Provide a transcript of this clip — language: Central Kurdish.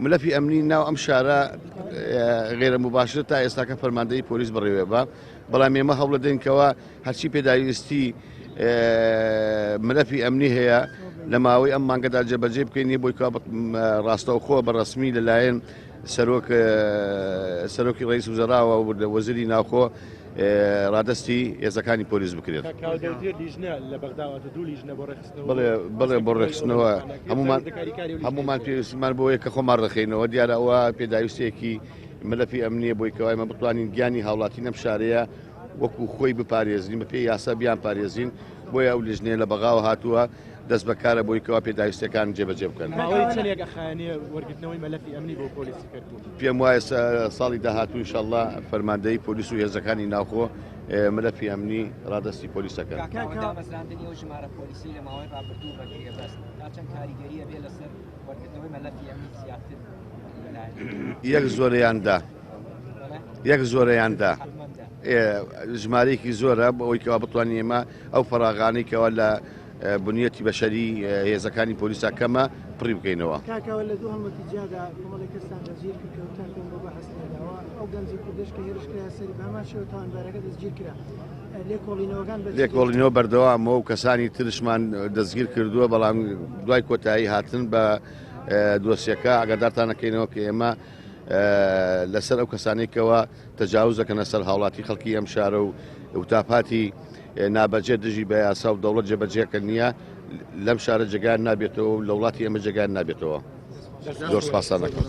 ملەفی ئەمنی ناو ئەم شارە غێرە مباشر تا ئێستاکە فەرماندەی پۆلیس بەڕێوێ بە، بەڵام ئێمە هەوڵەدەین کەوا هەرچی پێداویستی ملەفی ئەمنی هەیە لە ماوەی ئەم مانگەدا جێبەجێ بکەین بۆی کە ڕاستەوخۆ بە ڕەسمی لەلایەن سەرۆک سەرۆکی ڕئیس وزەراوە و وەزیری ناوخۆ ڕادەستی هێزەکانی پۆلیس بکرێت. بەڵێ بەڵێ بۆ ڕێکخستنەوە هەمومان هەمومان پێویستمان بۆیە کە خۆمان ڕێکخەینەوە دیارە ئەوە پێداویستێکی مەلەفی ئەمنیە بۆی کەوا ئێمە بتوانین گیانی هاوڵاتی نەم شارەیە وەکو خۆی بپارێزین بەپێی یاسا بیان پارێزین بۆیە ئەو لیژنەیە لە بەغاوە هاتووە دەست بەکارە بۆی کەوا پێداویستیەکان جێبەجێ بکەن. ماوەی چەندێک ئەخایەنێ وەرگرتنەوەی مەلەفی ئەمنی بۆ پۆلیسی کەرکوک؟ پێم وایە ساڵی داهاتوو ئینشاڵڵا فەرماندەیی پۆلیس و هێزەکانی ناوخۆ مەلەفی ئەمنی ڕادەستی پۆلیس دەکەن. کاک کاوە دامەزراندنی ئەو ژمارە پۆلیسەی لە ماوەی ڕابردوو بە گرێبەست تا چەند کاریگەری ئەبێ لەسەر وەرگرتنەوەی مەلەفی ئەمنی زیاتر لەلایەن یەک زۆریان دا یەک زۆرەیان دا ژمارەیەکی زۆرە بۆ ئەوەی کەوا بتوانین ئێمە ئەو فەراغانەی کەوا لە بنیەتی بەشەری هێزەکانی پۆلیسا کەمە پڕی بکەینەوە. کاکەوە لە دوو هەڵمەتی جیادا کۆمەڵێک کەستان دەستگیر کرد کە وتارتان بۆ بەحس لێداوە، ئەو گەنجی کوردەش کە هێرش کرایە سەری بە هەمان شێوە تاوانبارەکە دەستگیر کرا. لێکۆڵینەوەکان بە چ لێکۆڵینەوە بەردەوامە و کەسانی ترشمان دەستگیر کردووە، بەڵام دوای کۆتایی هاتن بە دۆسیەکە ئاگادارتان ئەکەینەوە کە ئێمە لەسەر ئەو کەسانەی کەوا تەجاوز دەکەنە سەر هاوڵاتی خەڵکی ئەم شارە و وتاپاتی نابەجێ دژی بە یاسا و دەوڵەت جێبەجێکە نییە لەم شارە جێگایان نابێتەوە و لە وڵاتی ئێمە جێگایان نابێتەوە. زۆر سپاستان دەکەم.